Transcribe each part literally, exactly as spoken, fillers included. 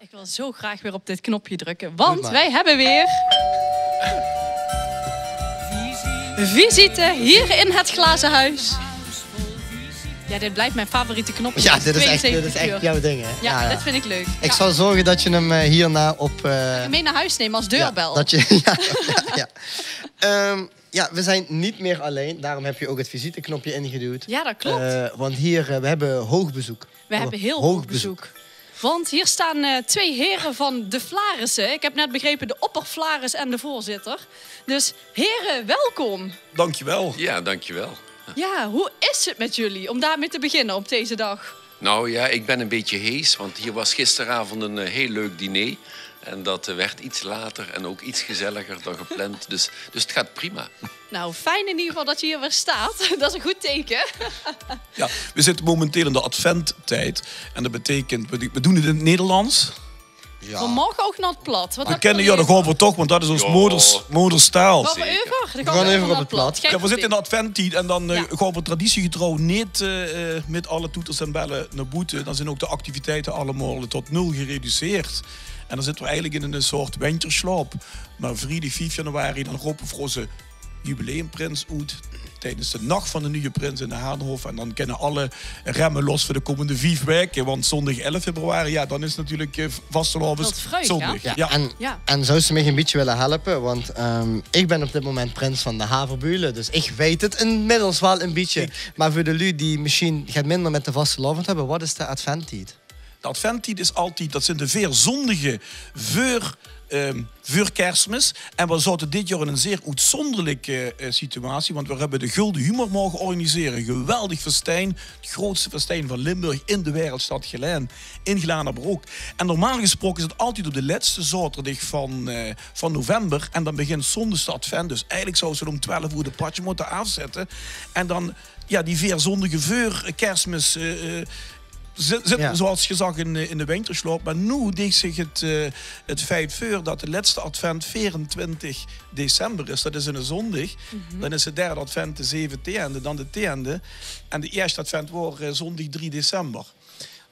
Ik wil zo graag weer op dit knopje drukken, want wij hebben weer visite hier in het glazen huis. Ja, dit blijft mijn favoriete knopje. Ja, dit is echt, dit is tweeënzeventig echt uur. Jouw ding, hè? Ja, Ja, ja. Dat vind ik leuk. Ik zou zorgen dat je hem eh, hierna op... eh, Mee naar huis nemen als deurbel. Dat je, ja, ja. Ehm, ja, we zijn niet meer alleen. Daarom heb je ook het visiteknopje ingeduwd. Ja, dat klopt. Eh, want hier, eh, we hebben hoog bezoek. We hebben heel hoog bezoek. Want hier staan eh, twee heren van de Flarissen. Ik heb net begrepen de opperflaris en de voorzitter. Dus heren, welkom. Dankjewel. Ja, dankjewel. Ja, hoe is het met jullie om daarmee te beginnen op deze dag? Nou ja, ik ben een beetje hees, want hier was gisteravond een eh, heel leuk diner. En dat eh, werd iets later en ook iets gezelliger dan gepland. Dus, dus het gaat prima. Nou, fijn in ieder geval dat je hier weer staat. Dat is een goed teken. Ja, we zitten momenteel in de adventtijd. En dat betekent, we, we doen het in het Nederlands. We mogen ook naar het plat. We kennen, ja, dan gaan we toch, want dat is ons moders, moderstaal. Gaan we over? Dan gaan we over op het plat. Geen Ja, we zitten in probleem. de adventtijd en dan eh, Ja. gaan we traditiegetrouw niet eh, eh, met alle toeters en bellen naar boete. Dan zijn ook de activiteiten allemaal tot nul gereduceerd. En dan zitten we eigenlijk in een soort winterslaap. Maar vriedig vijf januari, dan ropen we voor onze jubileumprins uit tijdens de nacht van de nieuwe prins in de Haanhof. En dan kunnen alle remmen los voor de komende vijf weken. Want zondag elf februari, ja, dan is natuurlijk eh, vastelaovend Dat is vreugd, zondag. ja. Ja, en, Ja. en zou ze mij een beetje willen helpen? Want ehm, ik ben op dit moment prins van de Haverbulen, dus ik weet het inmiddels wel een beetje. Maar voor de lui die misschien het minder met de vastelaovend hebben, wat is de adventtijd? De adventtijd is altijd, dat zijn de veer zondigen voor, ehm, voor kerstmis. En we zaten dit jaar in een zeer uitzonderlijke eh, situatie, want we hebben de Gulden Humor mogen organiseren. Een geweldig festijn, het grootste festijn van Limburg in de wereldstad Gelaen, in Glanerbrook. En normaal gesproken is het altijd op de laatste zaterdag van, eh, van november. En dan begint zondags de advent. Dus eigenlijk zouden ze om twaalf uur de patje moeten afzetten. En dan, ja, die veer zondigen voor kerstmis eh, eh, zit, zit Ja. zoals gezegd in, eh, in de winterslaap. Maar nu deed zich het, eh, het feit voor dat de laatste advent vierentwintig december is. Dat is een zondag. Dan is de derde advent de zeventiende, dan de tiende. En de eerste advent wordt eh, zondag drie december.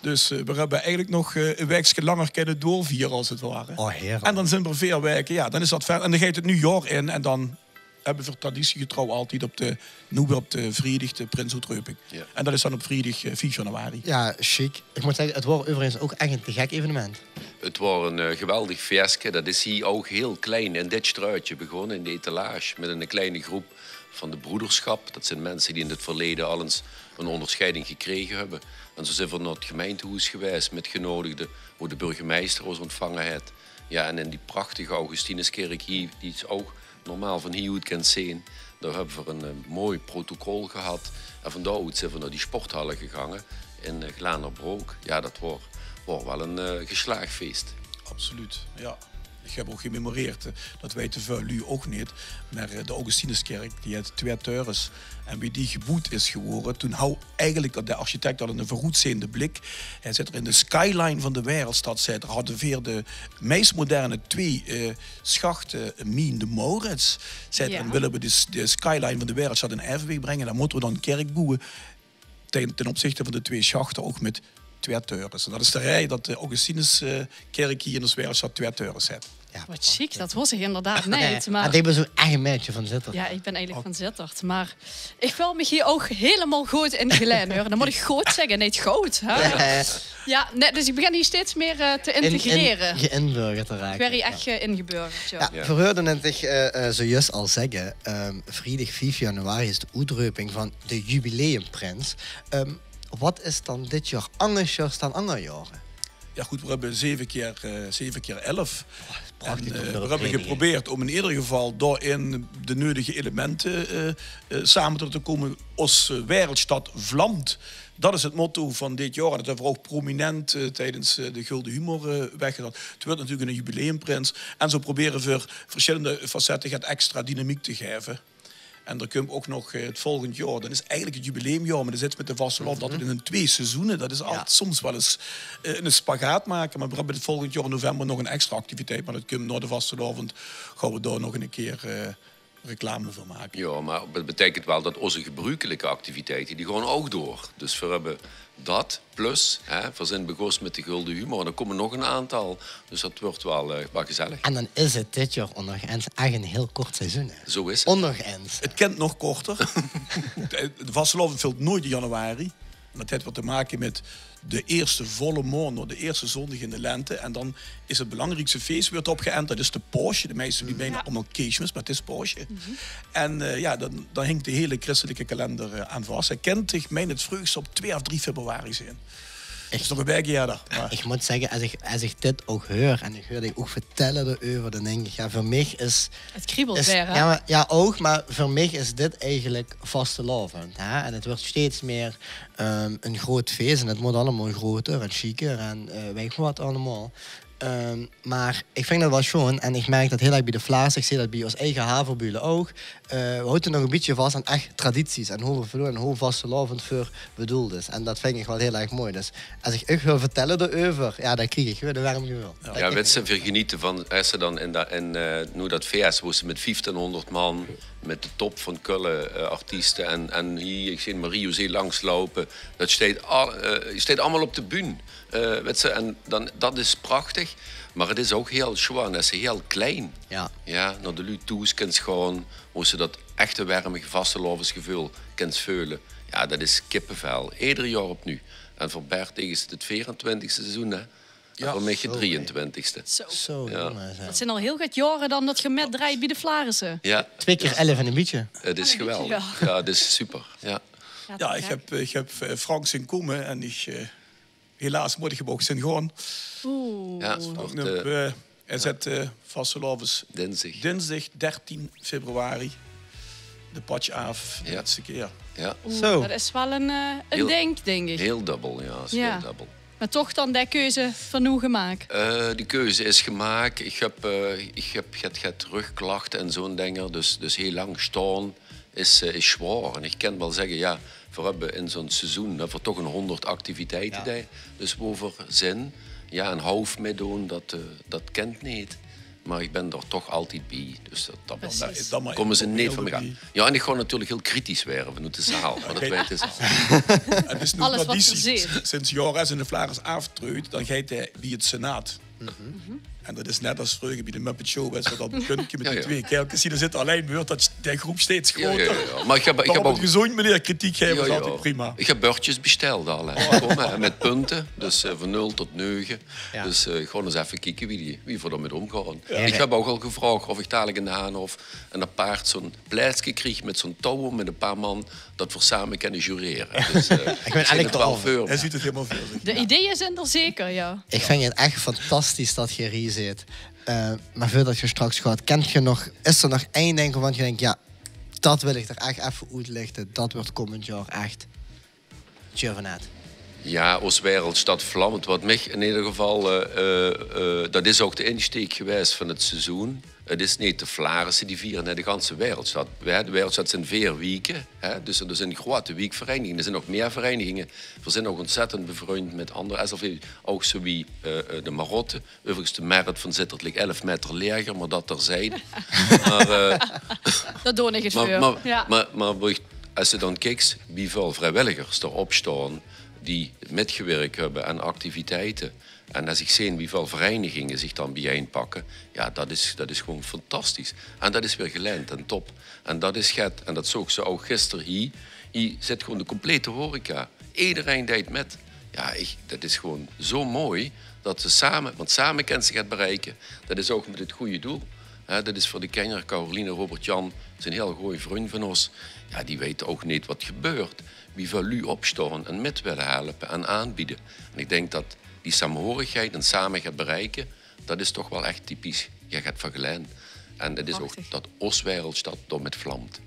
Dus eh, we hebben eigenlijk nog eh, een weekje langer kunnen doorvieren, als het ware. Oh, heerlijk. En dan zijn er veer weken, ja, dan is advent. En dan gaat het nieuwjaar in en dan hebben we traditiegetrouw altijd op de, nu weer op de vrijdag de prinsuitreuping. Ja. En dat is dan op vrijdag eh, vijf januari. Ja, chic. Ik moet zeggen, het wordt overigens ook echt een te gek evenement. Het was een eh, geweldig feestje. Dat is hier ook heel klein in dit straatje begonnen, in de etalage, met een kleine groep van de broederschap. Dat zijn mensen die in het verleden al eens een onderscheiding gekregen hebben. En zo zijn we naar het gemeentehuis geweest met genodigden, waar de burgemeester ons ontvangen heeft. Ja, en in die prachtige Augustinuskerk hier, die is ook normaal van hieruit kan zien, daar hebben we een eh, mooi protocol gehad. En van daaruit zijn we naar die sporthallen gegaan in eh, Glanerbrook. Ja, dat was, was wel een eh, geslaagd feest. Absoluut, ja. Ik heb ook gememoreerd, eh, dat weten veel lui ook niet. Maar eh, de Augustinuskerk, die heeft twee torens. En wie die geboet is geworden, toen had eigenlijk de architect al een vooruitziende blik. Hij zit er in de skyline van de wereldstad, zit er, hadden veer de meest moderne twee eh, schachten, Mien de Maurits. Zit er, Ja. En willen we de, de skyline van de wereldstad in evenwicht brengen, dan moeten we dan een kerk bouwen ten, ten opzichte van de twee schachten ook met twee torens. En dat is de rij dat de Augustinuskerk hier in de wereldstad twee torens heeft. Ja, Wat chic, dat was ik inderdaad Nee, niet. Maar maar ik ben zo'n echt meisje van Zitterd. Ja, ik ben eigenlijk van Zitterd. Maar ik voel me hier ook helemaal goed in Gelaen, hoor. Dan moet ik goed zeggen, niet goed. Hè? Eh, Ja, nee, dus ik begin hier steeds meer eh, te in, integreren. in, geïnburgerd te Ik raken. werd hier Ja. echt eh, ingeburgerd, ja. Ja, we hoorden het eh, eh, zojuist al zeggen. Ehm vriedig vijf januari is de uitreuping van de jubileumprins. Ehm, wat is dan dit jaar anders dan ander jaren? Ja goed, we hebben zeven keer, eh, zeven keer elf. Prachtig, En, eh, toch, we dat hebben opnemen. Geprobeerd om in ieder geval daarin de nodige elementen eh, eh, samen te laten komen. Als eh, wereldstad vlamt. Dat is het motto van dit jaar. En dat hebben we ook prominent eh, tijdens eh, de Gulden Humor eh, weggezet. Het wordt natuurlijk een jubileumprins. En zo proberen we verschillende facetten het extra dynamiek te geven. En er komt ook nog eh, het volgend jaar. Dan is eigenlijk het jubileumjaar, maar dan zit met de vastelaovend altijd in een twee seizoenen. Dat is altijd soms wel eens eh, een spagaat maken. Maar we hebben het volgend jaar in november nog een extra activiteit. Maar dat komt na de vastelaovend. Gaan we daar nog een keer eh, reclame veur make. Jao, mer 't beteikent waal det ózze gebruukelijke activiteite, die gaon ouch door. Dus veer höbbe det, plus, hè, veer zeen begós mit de Gulden Humor. En d'r kómme nog ein aantal. Dus det wuuert waal, eh, waal gezellig. En dan is 't dit jaor ouch nog ins ech ein hiel kort seizoen, hè? Zo is 't. Ouch nog ins. 't Kint nog korter. De vastelaovend vilt noeit in januari. En det haet waat te make mit de ierste volle maond, nao de ierste zóndig in de lente. En dan is 't belangriekste fees wuuert opgeënt. Det is de Paosje. De meiste die meine allemaol Keesjmis, mer 't is Paosje. En, eh, jao, dan, dan hingk de hiele christelijke kalender, eh, aan vas. Hae kint zich, mein ich, vreugs op twee of drie februari zeen. Det is nog ein bietje eerder, mer ich mót zègke, es ich, es ich dit ouch heur en ich heur dich ouch vertèlle d'reuver, dan dink ich, jao, veur mich is 't kriebelt is, weer, hè? Jao, mer, jao, ouch, mer veur mich is dit eigelik vastelaovend, hè? En 't wuuert steeds mieë, ehm, ein groot fees en 't mót allemaol groter en chiquer en, eh, weit ich waat allemaol. Ehm, mer ich vinj det waal sjoon en ich merk det hiel erg bie de Flaarisse. Ich zeen det bie ós eige Haverbule ouch. Eh, veer haoje nog ein bietje vas aan ech tradities en wie veer verdoen en wie vastelaovend veur bedoeld is. En det vinj ich waal hiel erg mooi. Dus es ich uch heur vertèlle d'reuver, jao, dan krieg ich weer de werm geveul. Jao, wèts se, veer genete van, es se dan in det, in, eh, noe det fees, wo se mit vieftienhóngerd man, mit de top van Kölle, eh, artieste en, en hie, ich zeen Marie-José langsloupe, det steit al-, eh, steit allemaol op de bühne. Eh, wèts se, en dan, det is prachtig, mer 't is ouch hiel sjoon, det is hiel klein. Jao. Jao, nao de luuj thoes kins gaon, wo se det echte werme vastelaovesgeveul kins veule. Jao, det is kippevel. Eder jaor opnuuj. En veur Bert is 't 't veerentwintigste seizoen, hè? En veur mich 't drieëntwintigste. Zo. Zo, jao. Jónges, hè. Det zeen al hiel get jaore dan det geer mitdrejt bie de Flaarisse. Jao. Twee kier elf en ein bietje. 't Is geweldig. Jao, 't is super. Jao. Jao, ich höb, ich höb, eh, Frank zeen kómme en ich, eh, helaas mót ich 'm ouch zeen gaon. Oeh. Jao, Frank, eh, hae zit, eh, vastelaovend dinsdig. Dinsdig dertien februari de patj aaf, de lètste kier. Jao. Oeh, zo. Det is waal ein, eh, ein dink, dink ich. Hiel dubbel, jao. Is hiel dubbel. Mer toch dan de keuze van noe gemaak? Eh, de keuze is gemaak. Ich höb, eh, ich höb get, get rugklachte en zo'n dinger. Dus, dus hiel lang staon is, eh, is zwaor. En ich kin waal zègke, jao, veer höbbe in zo'n seizoen, det veer toch ein hóngerd activiteite deje. Dus wo veer zeen, jao, ein haof mitdoon, det, eh, det kint neet. Mer ich bön d'r toch altied bie. Dus det, det kómme ze neet van mich aaf. Jao, en ich gaon natuurlik hiel kritisch waere vanoet de zaal, mer det weit ze al. 't Is noe traditie. Sinds Joris in de Flaarisse aaftrejt, dan geit hae bie 't Senaat. En det is net es vreuger bie de Muppet Show, wèts se, det puntje mit die twee kaerelkes. Dao zit allein, wuuert det, de groep steeds groter. Jao, jao, jao. Mer ich höb, ich höb ouch gezónd, meneer, kritiek gaeve is altied prima. Ich höb bördjes besteld al, hè. Kóm, hè, mit punte. Dus, eh, van nul tot neuge. Jao. Dus, eh, gewoon ins effe kieke wie die, wie veer d'r mit ómgaon. Jao. Ich höb ouch al gevraog of ich dalik in de Hanehof en apaart zo'n plaetske krieg mit zo'n touw óm, mit ein paar man, det veer same kinne jurere. Dus, eh, ich zeen 't waal veur mich. Hae zuut 't hielemaol veur zich. De ideeë zeen d'r zeker, jao. Ich vinj 't ech fantastisch det geer hie zit. Eh, mer veurdet geer straks gaot, kint geer nog, is d'r nog ein dink wovan geer dink, jao, det wil ich d'r ech effe oetlichte, det wuuert kómmend jaor ech Tjurvenet. Jao, Ós Wereldsjtad Vlamd, waat mich in eder geval, eh, eh, eh, det is ouch de insteek gewaes van 't seizoen. 't Is neet de Flaarisse die viere, nae, de ganse Wereldsjtad. Veer, de Wereldsjtad zeen veer wieke, hè, dus d'r zeen groate wiekvereiniginge, d'r zeen nog mieë vereiniginge. Veer zeen ouch óntzèttend bevrind mit anger S L V's, ouch zoe wie, eh, eh, de Marotte. Euverigens, de Merret van Zitterd ligk elf maeter laeger, mer det terzijde. Mer, eh, det doon ich 't veur. Mer, mer, mer wo ich, es se dan kiks wieväöl vriewilligers d'r opstaon die mitgewirk höbbe aan activiteite, en es ich zeen wieväöl vereiniginge zich dan biejeinpakke, jao, det is, det is gewoon fantastisch. En det is weer gelaend en top. En det is get, en det zoog se ouch gister hie, hie zit gewoon de complete horeca. Ederein deit mit. Jao, ich, det is gewoon zo mooi det ze same, want same kins se get bereike. Det is ouch mit 't gooj doel. Hè, det is veur de kinjer, Caroline, Robert Jan, zeen hiel gooj vrunj van ós. Jao, die weite ouch neet waat gebeurt. Wieväöl luuj opstaon en mit wille helpe en aanbeje. En ich dink det die saamhorigheid en same get bereike, det is toch waal ech typisch, jao, get van gelaen. En det is ouch det Ós Wereldsjtad dao mit vlamt.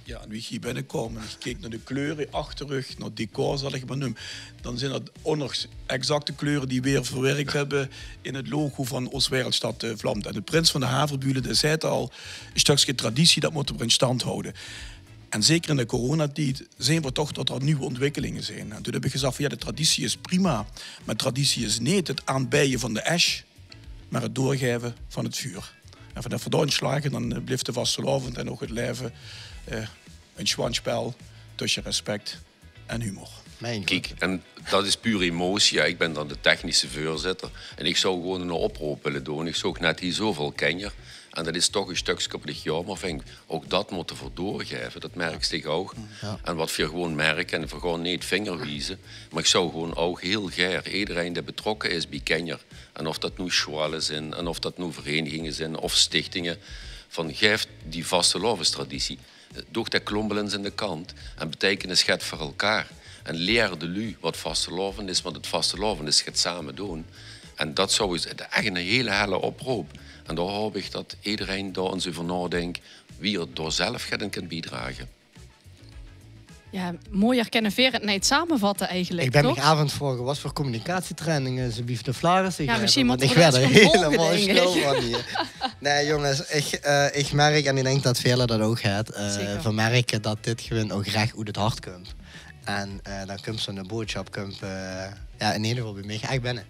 Jao, en wie ich hie binnekaom en ich keek nao de kleure achter uch, nao 't decor, zal ich 't mer neume, dan zeen det ouch nog exact de kleure die veer verwirk höbbe in 't logo van Ós Wereldsjtad, eh, Vlamt. En de prins van de Haverbule, dae zag 't al, e sjtökske traditie, det mótte veer in sjtand hawte. En zeker in de coronatied zeen veer toch det d'r nuuj óntwikkelinge zeen. En toen höb ich gezag van, jao, de traditie is prima, mer traditie is neet 't aanbeje van de esj, mer 't doorgaeve van 't vuur. En van det veur daon sjlage, dan eh, blief de vastelaovend en ouch 't laeve eh, ein sjoean sjpel tösse respect en humor. Mijn Kiek, en dat is puur emotie. Ja, ik ben dan de technische voorzitter. En ik zou gewoon een oproep willen doen. Ik zoog net hier zoveel kenjer. En dat is toch een stukje op het jaomer, vind ik. Ook dat moeten we doorgeven. Dat merk ik ook. En wat we gewoon merken, en we gaan niet vinger wiezen, maar ik zou gewoon ook heel gaer iedereen die betrokken is bij kenjer, en of dat nu scholen zijn, en of dat nu verenigingen zijn, of stichtingen, van geef die vastelaovenstraditie, doog de klombel ins aan de kant en beteikene get veur elkaar. En leer de luuj wat vastelaovend is, want het vastelaovend is het samen doen. En dat zou eens echt een hele helle oproep. En daar hoop ik dat iedereen daar eens over nadenkt, wie er daar zelf get in kan bijdragen. Ja, mooier kinne veer 't neet samenvatte eigelik, Ik ben toch? mich avond veur gewas veur communicatietrainingen, ze bief de flarisse. Ja, misschien Want moeten ik we werd dat er eens gaan helemaal volgen, denk ik. stil van hier. Nee, jongens, ik, eh, ik merk, en ik denk dat vele dat ook het, eh Zeker. we merken dat dit gewoon ook recht uit het hart komt. En eh, dan komt zo'n boodschap, komt, eh, ja, in ieder geval bij mij echt binnen.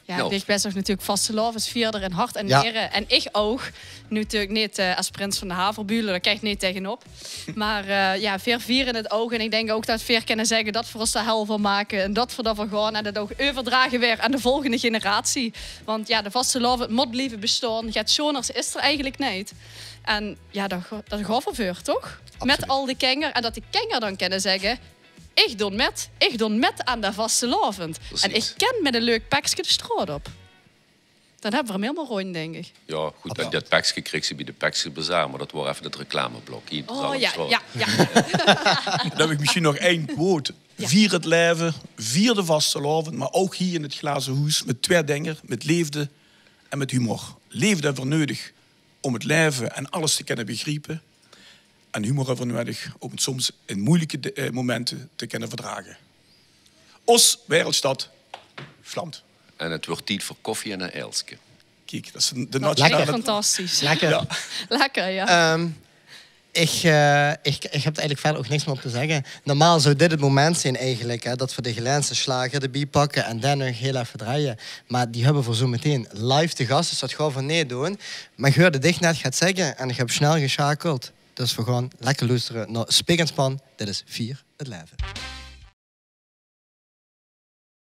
Ja, Nou. dich best ook natuurlijk vastelaovesvierder in hart en Ja. nieren. En ik ook. Nu natuurlijk niet eh, als prins van de Haverbule, daar kijk ik niet tegenop. Maar eh, ja, veer vieren het ook. En ik denk ook dat veer kunnen zeggen dat we ons daar hel van maken. En dat we daarvoor gaan. En dat ook overdragen weer aan de volgende generatie. Want ja, de vastelaovend moet blijven bestaan. Get sjoners is er eigenlijk niet. En ja, dat, go- dat gaan we voor, toch? Met Absoluut. Al die kenger. En dat die kenger dan kunnen zeggen: ik doon met. Ik doon met aan de vastelaovend. Precies. En ik ken met een leuk pekske de straat op. Dan hebben we hem helemaal rond, denk ik. Ja, goed, dat, dat pekske kreeg ze bij de Pekske Bazaar, maar dat was even het reclameblok. Hier, Oh zal ik ja, zo- ja, ja. Dan heb ik misschien nog één quote. Vier het leven, vier de vastelaovend, maar ook hier in het glazen hoes met twee dingen, met leefde en met humor. Leefde hebben we nodig om het leven en alles te kunnen begrijpen. En humor hebben we nodig om het soms in moeilijke de- eh, momenten te kunnen verdragen. Os wereldstad vlamt. En het wordt tijd voor koffie en een elske. Kijk, dat is de, de Dat is nationale... fantastisch. Lekker. Ja. Lekker, ja. Ehm, ik, eh, ik, ik heb er eigenlijk verder ook niks meer op te zeggen. Normaal zou dit het moment zijn eigenlijk, hè, dat we de Gelaense slager erbij pakken en dan nog heel even draaien. Maar die hebben we zo meteen live te gast, dus dat gaan we niet doen. Maar ik hoorde dich net gaat zeggen en ik heb snel geschakeld. Dus we gaan lekker luisteren naar Spik en Span. Dit is Vier het Leven.